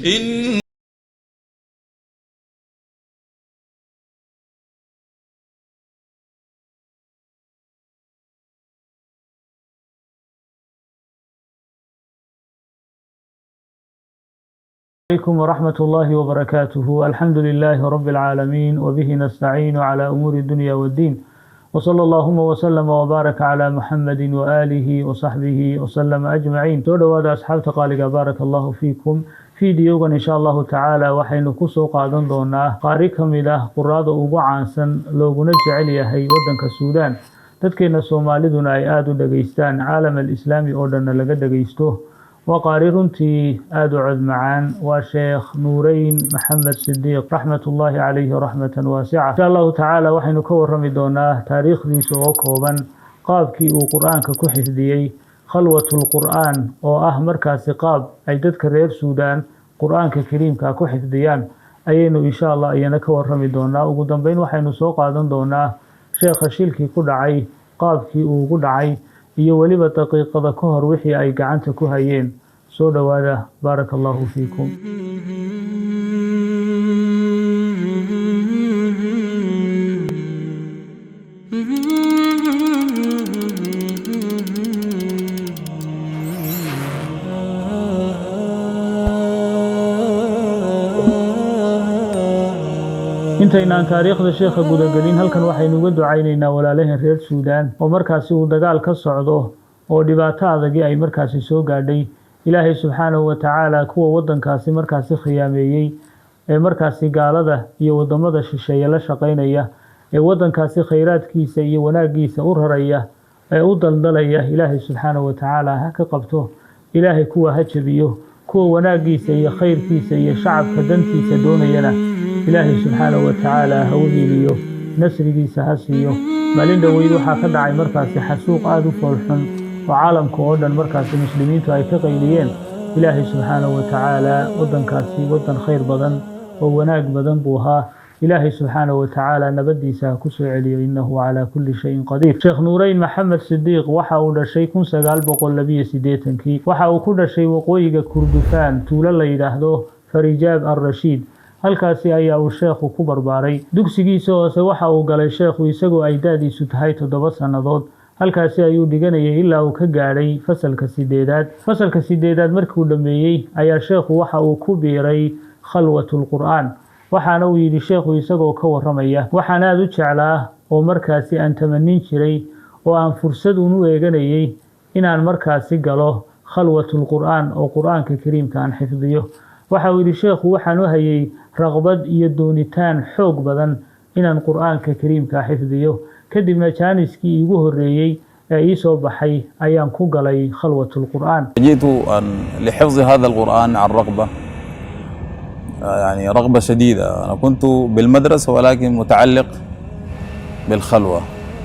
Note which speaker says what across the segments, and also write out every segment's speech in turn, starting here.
Speaker 1: إن
Speaker 2: عليكم ورحمة الله وبركاته. الحمد لله رب العالمين، وبه نستعين على أمور الدنيا والدين، وصلى اللهم وسلم وبارك على محمد وآله وصحبه وسلم أجمعين. Soo dhawaada asxaabta qaaliga, baaraka Allahu fiikum. Fiidiyogan insha Allahu tacaala waxaynu kusoo qaadan doonaa qaari ka mid ah quraada ugu caansan looguna jecel yahay wadanka Suudaan, dadkeena Soomaaliduna ay aada u dhageystaan, caalam alislaami oo dhanna laga dhageysto. Waa qaari runtii aada u cod macaan, waa Sheekh Nuureyn Maxamed Sidiiq, raxmatullaahi calayhi raxmatan waasica. Insha Allahu tacaala waxaynu ka warami doonaa taariikhdiisa oo kooban, qaabkii uu Qur-aanka ku xifdiyey, khalwatul Qur'aan oo ah markaasi qaab ay dadka reer Suudaan Qur-aanka kariimka ku xifdiyaan ayaynu insha Allah iyana ka warami doonaa. Ugu dambeyn waxaynu soo qaadan doonaa sheekha shilkii ku dhacay, qaabkii uu ugu dhacay, iyo weliba daqiiqada ka hor wixii ay gacanta ku hayeen. Soo dhowaada, baaraka Allahu fiikum. Intaynaan taariikhda sheekha gudagelin, halkan waxaynu uga ducaynaynaa walaalaheen reer Suudaan oo markaasi uu dagaal ka socdo oo dhibaato adagi ay markaasi soo gaadhay. Ilaahay subxaanahu wa tacaala kuwa wadankaasi markaasi khiyaameeyey ee markaasi gaalada iyo wadamada shisheeye la shaqaynaya ee wadankaasi khayraadkiisa iyo wanaagiisa u raraya ee u daldalaya, Ilaahay subxaanahu wa tacaala ha ka qabto. Ilaahay kuwa ha jabiyo. Kuwa wanaagiisa iyo khayrkiisa iyo shacabka dantiisa doonayana Ilaahay subxaanahu wa tacaala ha u hiiliyo, nasrigiisa ha siiyo. Maalin dhoweyd waxaa ka dhacay markaasi xasuuq aada u foolxun oo caalamka oo dhan markaasi muslimiintu ay ka qayliyeen. Ilaahay subxaanahu wa tacaala, wadankaasi wadan khayr badan oo wanaag badan buu ahaa, Ilaahay subxaanahu wa tacaala nabadiisa ha ku soo celiyo, innahu calaa kulli shayin qadiir. Sheekh Nuureyn Maxamed Sidiiq waxa uu dhashay 1982-kii. Waxa uu ku dhashay waqooyiga Kurdufaan, tuulo la yidhaahdo Farijaab Alrashiid. Halkaasi ayaa uu sheekhu ku barbaaray. Dugsigiisa hoose waxa uu galay sheekhu isagoo ay da-diisu tahay 7 sannadood. Halkaasi ayuu dhiganayay ilaa uu ka gaadhay fasalka sideedaad. Fasalka sideedaad markuu dhammeeyey ayaa sheekhu waxa uu ku biiray khalwatul Qur'aan. Waxaana uu yidhi sheekhu isagoo ka waramaya: "Waxaan aada u jeclaa oo markaasi aan tamanin jiray oo aan fursad uun u eeganayay inaan markaasi galo khalwatul Qur'aan oo Qur-aanka kariimka aan xifdiyo." Waxa uu yidhi sheekhu: "Waxaan u hayay raqbad iyo doonitaan xoog badan inaan Qur-aanka kariimka xifdiyo. Kadibna jaaniskii iigu horreeyey ee ii soo baxay ayaan ku galay khalwatul Qur'aan."
Speaker 3: جئت أن لحفظ هذا القرآن عن رغبة، يعني رغبة شديدة. أنا كنت بالمدرسة ولكن متعلق بالخلوة.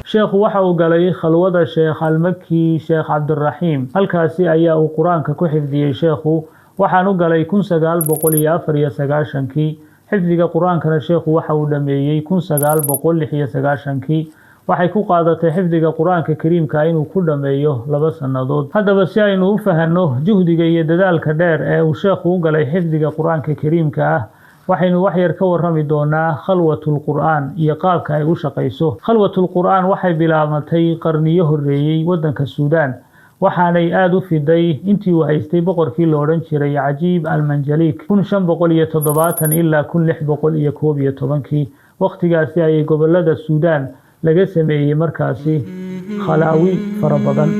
Speaker 2: Sheekhu waxa uu galay khalwada Sheekh Almaki Sheekh Cabdiraxiim. Halkaasi ayaa uu Qur-aanka ku xifdiyey sheekhu. Waxaan u galay 1994-kii. Xifdiga Qur-aankana sheekhu waxa uu dhameeyey 1996-kii. Waxay ku qaadatay xifdiga Qur-aanka kariimka inuu ku dhammeeyo 2 sannadood. Haddaba si aynu u fahanno juhdiga iyo dadaalka dheer ee uu sheekhu u galay xifdiga Qur-aanka kariimka ah, waxaynu wax yar ka warrami doonaa khalwatul Qur'aan iyo qaabka ay u shaqayso. Khalwatul Qur'aan waxay bilaabmatay qarniyo horreeyey waddanka Suudaan, waxaanay aada u fiday intii uu haystay boqorkii la odhan jiray Cajiib Almanjalik, 1570 ilaa 1611-kii. Wakhtigaasi ayay gobolada Suudaan laga sameeyey markaasi khalaawi fara badan.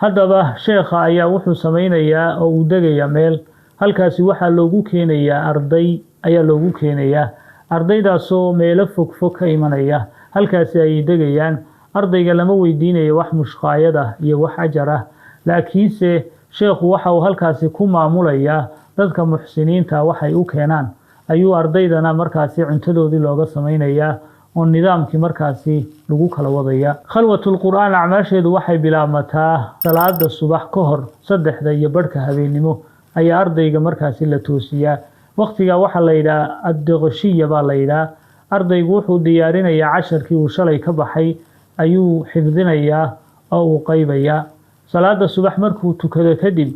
Speaker 2: Haddaba sheekha ayaa wuxuu sameynayaa oo uu degayaa meel. Halkaasi waxaa loogu keenayaa arday ayaa loogu keenayaa, ardaydaasoo meelo fog fog ka imanaya. Halkaasi ayay degayaan. Ardayga lama weydiinayo wax mushqaayad ah iyo wax ajar ah, laakiinse sheekhu waxa uu halkaasi ku maamulayaa dadka muxsiniinta waxay u keenaan ayuu ardaydana markaasi cuntadoodii looga samaynayaa oo nidaamkii markaasi lagu kala wadaya. Khalwatul Qur'aan acmaasheedu waxay bilaabmataa salaada subax ka hor. 3:30 habeennimo ayaa ardayga markaasi la toosiyaa. Waqtigaa waxaa la yidhaha addoqoshiya baa la yidhaha. Ardaygu wuxuu diyaarinayaa casharkii uu shalay ka baxay ayuu xifdinayaa oo uu qaybayaa. Salaada subax markuu tukado kadib,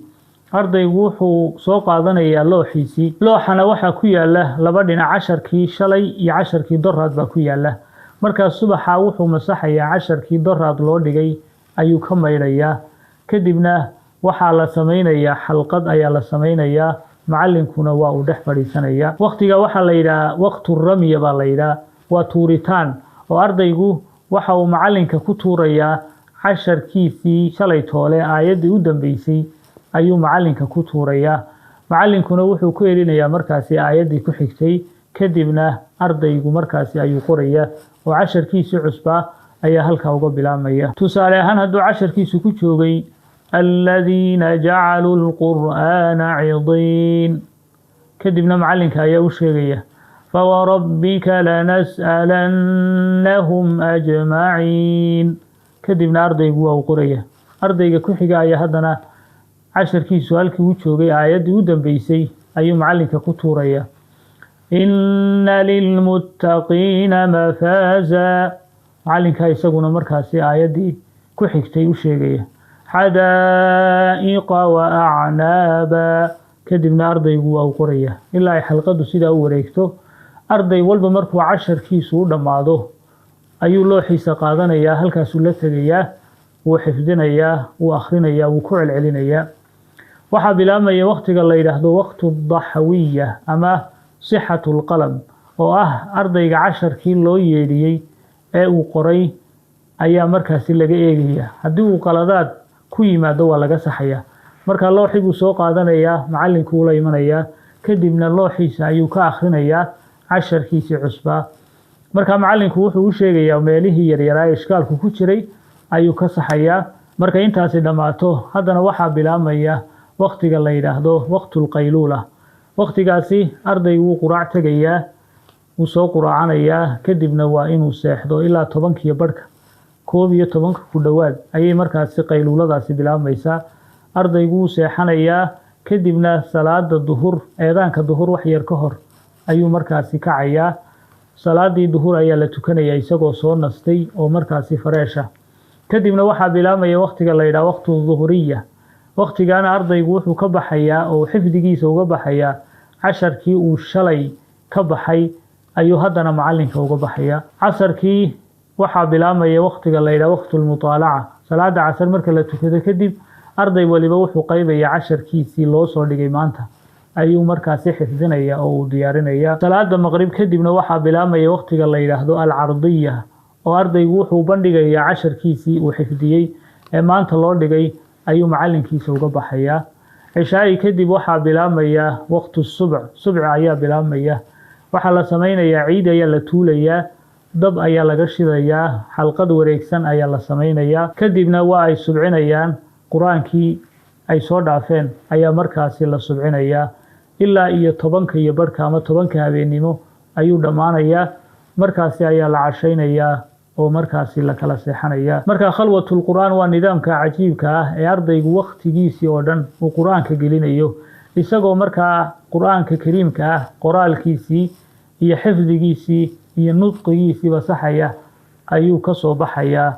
Speaker 2: ardaygu wuxuu soo qaadanayaa looxiisii. Looxana waxaa ku yaala laba dhinac, casharkii shalay iyo casharkii doraad baa ku yaala. Markaas subaxa wuxuu masaxayaa casharkii doraad loo dhigay ayuu ka maydhayaa. Kadibna waxaa la samaynayaa xalqad ayaa la samaynayaa, macalinkuna waa uu dhex fadhiisanaya. Waqtiga waxaa la yidhaha waqtu ramya baa la yidhaha, waa tuuritaan, oo ardaygu waxa uu macalinka ku tuurayaa casharkiisii shalay toole, aayaddii u dambeysay ayuu macalinka ku tuurayaa. Macalinkuna wuxuu ku elinayaa markaasi aayaddii ku xigtay. Kadibna ardaygu markaasi ayuu qorayaa oo casharkiisii cusbaa ayaa halkaa uga bilaabmaya. Tusaale ahaan, hadduu casharkiisu ku joogay aladiina jacaluu lqur'aana cidiin, kadibna macalinka ayaa u sheegaya fawarabbika lanas'alannahum ajmaciin, kadibna ardaygu waa uu qoraya. Ardayga ku xiga ayaa haddana casharkiisu halkii u joogay aayaddii u dambeysay ayuu macalinka ku tuuraya, ina lilmuttaqiina mafaaza. Macalinka isaguna markaasi aayaddii ku xigtay u sheegaya, xadaa'iqa wa acnaaba. Kadibna ardaygu waa uu qoraya ilaa ay xalqadu sidaa u wareegto. Arday walba markuu casharkiisu u dhammaado ayuu looxiisa qaadanayaa, halkaasuu la tegayaa, wuu xifdinayaa, wuu akhrinayaa, wuu ku celcelinayaa. Waxaa bilaabmaya waqtiga la yidhaahdo waqtu daxawiya ama sixatu lqalam, oo ah ardayga casharkii loo yeedhiyey ee uu qoray ayaa markaasi laga eegaya. Haddii uu qaladaad ku yimaado, waa laga saxaya. Marka looxii buu soo qaadanayaa, macalinkuu la imanayaa, kadibna looxiisa ayuu ka akhrinayaa casharkiisii cusbaa. Marka macalinku wuxuu u sheegayaa meelihii yaryaraa ee ishkaalku ku jiray ayuu ka saxayaa. Marka intaasi dhammaato, haddana waxaa bilaabmaya waqtiga la yidhaahdo waqtulqayluula. Waqtigaasi ardaygu wuu quraac tegayaa, wuu soo quraacanayaa, kadibna waa inuu seexdo ilaa 10-kiyo barhka, 11-ka ku dhowaad ayay markaasi qayluuladaasi bilaabmaysaa. Ardaygu wuu seexanayaa, kadibna salaada duhur, eedaanka duhur wax yar ka hor ayuu markaasi kacayaa. Salaadii duhur ayaa la tukanayaa isagoo soo nastay oo markaasi fareesha. Kadibna waxaa bilaabmaya waqtiga la yidhaha waqtu duhuriya. Waqtigaana ardaygu wuxuu ka baxayaa oo xifdigiisa uga baxayaa casharkii uu shalay ka baxay ayuu haddana macalinka uga baxaya. Casarkii waxaa bilaabmaya waqtiga la yidhaha waqtulmutaalaca. Salaada casar marka la tukado kadib, arday waliba wuxuu qaybaya casharkiisii loo soo dhigay maanta ayuu markaasi xifdinaya oo uu diyaarinaya. Salaada maqrib kadibna waxaa bilaabmaya waqtiga la yidhaahdo alcardiya, oo ardaygu wuxuu bandhigayaa casharkiisii uu xifdiyey ee maanta loo dhigay ayuu macalinkiisa uga baxayaa. Cishaayi kadib waxaa bilaabmaya waqtu subc, subci ayaa bilaabmaya. Waxaa la samaynayaa ciid ayaa la tuulayaa, dab ayaa laga shidayaa, xalqad wareegsan ayaa la samaynayaa, kadibna waa ay subcinayaan. Qur-aankii ay soo dhaafeen ayaa markaasi la subcinayaa ilaa iyo 10-ka iyo barhka ama 10-ka habeennimo ayuu dhammaanayaa. Markaasi ayaa la cashaynayaa oo markaasi la kala seexanayaa. Marka khalwatul qur-aan waa nidaamka cajiibka ah ee ardaygu wakhtigiisii oo dhan uu qur-aanka gelinayo, isagoo markaa qur-aanka kariimka ah qoraalkiisii iyo xifdigiisii iyo nudqigiisiiba saxaya ayuu ka soo baxayaa,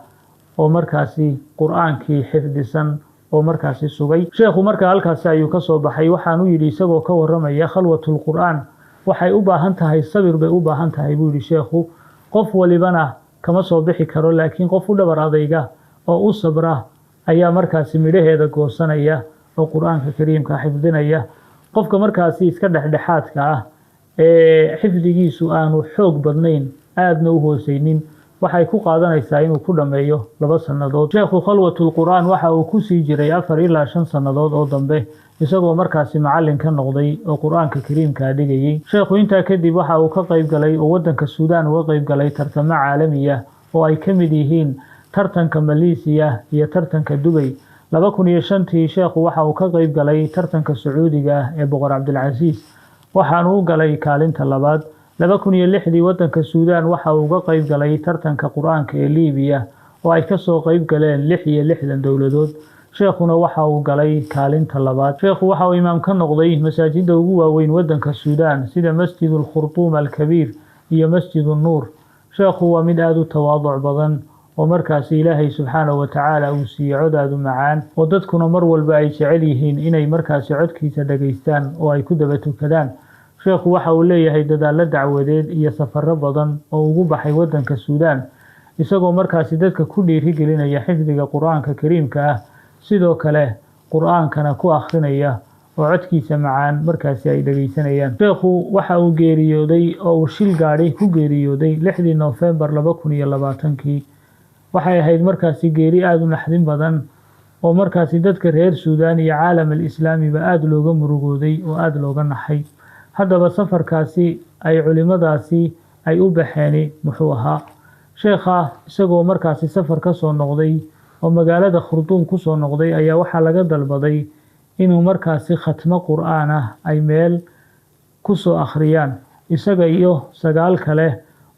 Speaker 2: oo markaasi qur-aankii xifdisan oo markaasi sugay. Sheekhu markaa halkaasi ayuu ka soo baxay. Waxaanu yidhi isagoo ka waramaya, khalwatul qur-aan waxay u baahan tahay sabir bay u baahan tahay, buu yidhi sheekhu. Qof walibana kama soo bixi karo, laakiin qof u dhabar adayga oo u sabra ayaa markaasi midhaheeda goosanaya oo qur-aanka kariimka xifdinaya. Qofka markaasi iska dhexdhexaadka ah ee xifdigiisu aanu xoog badnayn aadna u hooseynin, waxay ku qaadanaysaa inuu ku dhammeeyo 2 sannadood. Sheekhu khalwatul qur-aan waxa uu kusii jiray 4 ilaa 5 sannadood oo dambe, isagoo markaasi macallin ka noqday oo qur-aanka kariimkaa dhigayay. Sheekhu intaa kadib waxa uu ka qayb galay oo waddanka Suudaan uga qayb galay tartamo caalamiya oo ay ka mid yihiin tartanka Maleesiya iyo tartanka Dubay. 2005-tii sheekhu waxa uu ka qayb galay tartanka Sacuudiga ah ee Boqor Cabdilcasiis, waxaanu u galay kaalinta labaad. 2006-dii waddanka Suudaan waxa uu uga qayb galay tartanka qur-aanka ee Liibiya oo ay kasoo qayb galeen 66 dowladood, sheekhuna waxa uu galay kaalinta labaad. Sheekhu waxa uu imaam ka noqday masaajida ugu waaweyn waddanka Suudaan, sida Masjid Alkhurtuum Alkabiir iyo Masjid Nuur. Sheekhu waa mid aada u tawaaduc badan Oo markaasi Ilaahay subxaanahu wa tacaala uu siiyey cod aad u macaan, oo dadkuna mar walba ay jecel yihiin inay markaasi codkiisa dhegaystaan oo ay ku daba tukadaan. Sheekhu waxa uu leeyahay dadaallo dacwadeed iyo safarro badan oo ugu baxay waddanka Suudaan, isagoo markaasi dadka ku dhiirigelinaya xifdiga Qur-aanka kariimka ah, sidoo kale Qur-aankana ku akhrinaya oo codkiisa macaan markaasi ay dhegaysanayaan. Sheekhu waxa uu geeriyooday oo uu shil gaadhi ku geeriyooday 6dii Noofembar 2020kii. Waxay ahayd markaasi geeri aada u naxdin badan oo markaasi dadka reer Suudaan iyo caalam al islaamiba aada looga murugooday oo aada looga naxay. Haddaba safarkaasi ay culimadaasi ay u baxeeni muxuu ahaa? Sheekha isagoo markaasi safar ka soo noqday oo magaalada Khurduum ku soo noqday ayaa waxaa laga dalbaday inuu markaasi khatmo Qur-aan ah ay meel ku soo akhriyaan, isaga iyo 9 kale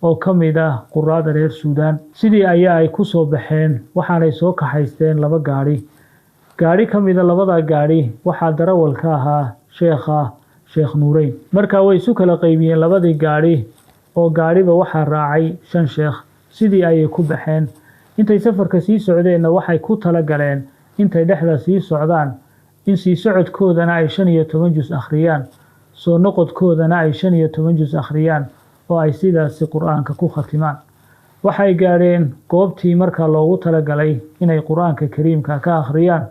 Speaker 2: oo ka mid ah quraada reer Suudaan. Sidii ayaa ay ku soo baxeen, waxaanay soo kaxaysteen laba gaadhi. Gaadhi ka mida labada gaadhi waxaa darawal ka ahaa sheekha Sheekh Nuureyn. Markaa way isu kala qaybiyeen labadii gaadhi, oo gaadhiba waxaa raacay 5 sheekh. Sidii ayay ku baxeen. Intay safarka sii socdeenna waxay ku tala galeen intay dhexda sii socdaan in sii socodkoodana ay 15 jus akhriyaan, soo noqodkoodana ay 15 jus akhriyaan, oo ay sidaasi Qur-aanka ku khatimaan. Waxay gaadheen goobtii markaa loogu talagalay inay Qur-aanka kariimka ka akhriyaan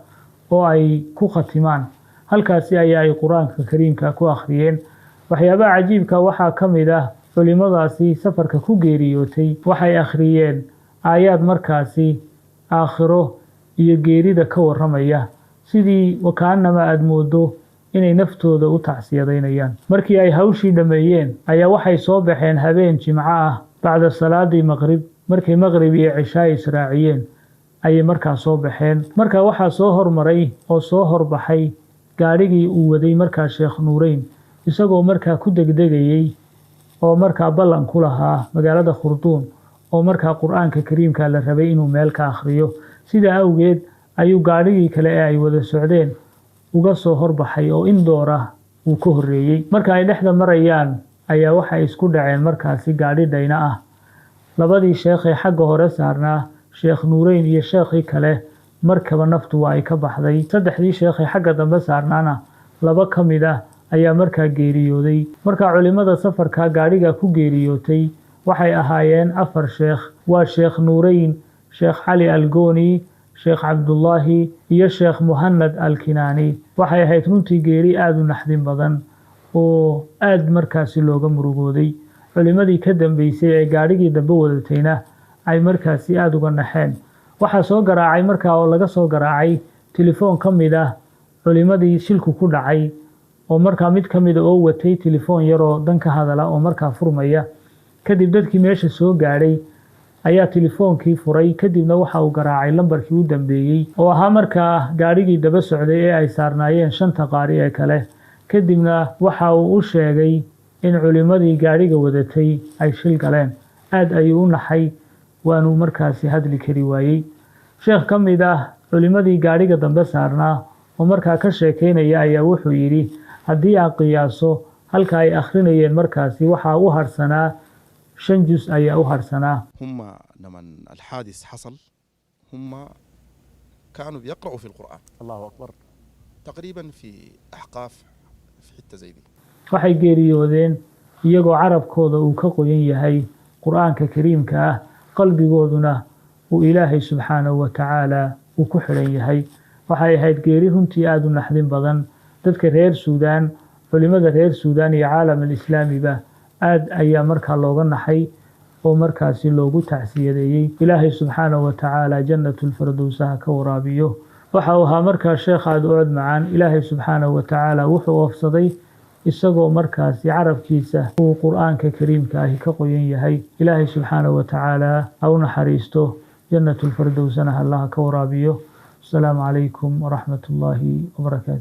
Speaker 2: oo ay ku khatimaan. Halkaasi ayaa ay Qur-aanka kariimka ku akhriyeen. Waxyaabaha cajiibka waxaa ka mid ah culimadaasi safarka ku geeriyootay waxay akhriyeen aayaad markaasi aakhiro iyo geerida ka warramaya, sidii wakaanama aada moodo inay naftooda u tacsiyadaynayaan. Markii ay hawshii dhammeeyeen ayaa waxay soo baxeen habeen jimco ah bacda salaadii maqrib. Markay maqrib iyo cishaa israaciyeen ayay markaa soo baxeen. Marka waxaa soo hormaray oo soo horbaxay gaadhigii uu waday markaa Sheekh Nuureyn, isagoo markaa ku degdegayey oo markaa ballan ku lahaa magaalada Khurduum oo markaa Qur-aanka kariimka la rabay inuu meel ka akhriyo. Sidaa awgeed ayuu gaadhigii kale ee ay wada socdeen uga soo horbaxay oo in doora uu ka horreeyey. Marka ay dhexda marayaan ayaa waxay isku dhaceen markaasi gaadhi dhayna ah. Labadii sheekhee xagga hore saarnaa, Sheekh Nuureyn iyo sheekhii kale, markaba naftu waa ay ka baxday. Saddexdii sheekhee xagga dambe saarnaana laba ka mid ah ayaa markaa geeriyooday. Markaa culimada safarka gaadhiga ku geeriyootay waxay ahaayeen 4 sheekh: waa Sheekh Nuureyn, Sheekh Cali Algooni, Sheekh Cabdullaahi iyo Sheekh Muhanad Alkinaani. Waxay ahayd runtii geeri aada u naxdin badan oo aada markaasi looga murugooday. Culimadii ka dambeysay ee gaadhigii dambe wadatayna ay markaasi aada uga naxeen. Waxaa soo garaacay markaa oo laga soo garaacay telefoon ka mid ah culimadii shilku ku dhacay, oo markaa mid ka mida oo watay telefoon yaroo dan ka hadala oo markaa furmaya. Kadib dadkii meesha soo gaadhay ayaa telefoonkii furay. Kadibna waxa uu garaacay lambarkii u dambeeyey oo ahaa markaa gaadhigii daba socday ee ay saarnaayeen shanta qaari ee kale. Kadibna waxa uu u sheegay in culimadii gaadhiga wadatay ay shil galeen. Aad ayuu u naxay, waanuu markaasi hadli kari waayey. Sheekh ka mid ah culimadii gaadhiga dambe saarnaa oo markaa ka sheekeynaya ayaa wuxuu yidhi: haddii aan qiyaaso halka ay akhrinayeen markaasi waxaa u harsanaa 5 jus ayaa u harsanaa.
Speaker 1: هم لما الحادث حصل هم كانوا بيقرأوا في القرآن.
Speaker 4: الله أكبر.
Speaker 1: تقريبا في أحقاف في حتة زي دي.
Speaker 2: Waxay geeriyoodeen iyagoo carabkooda uu ka qoyan yahay Qur-aanka kariimka ah, qalbigooduna uu Ilaahay subxaanahu wa tacaala uu ku xidhan yahay. Waxay ahayd geeri runtii aada u naxdin badan. Dadka reer Suudaan, culimada reer Suudaan iyo caalam alislaamiba aad ayaa markaa looga naxay oo markaasi loogu tacsiyadeeyey. Ilaahay subxaanahu wa tacaala jannatulfardowsaha ka waraabiyo. Waxa uu ahaa markaa sheekh aada u cod macaan. Ilaahay subxaanahu wa tacaala wuxuu oofsaday isagoo markaasi carabkiisa uu Qur-aanka kariimka ahi ka qoyan yahay. Ilaahay subxaanahu wa tacaala ha u naxariisto, jannatulfardowsana allaha ka waraabiyo. Asalaamu calaykum waraxmat ullaahi wabarakaatu.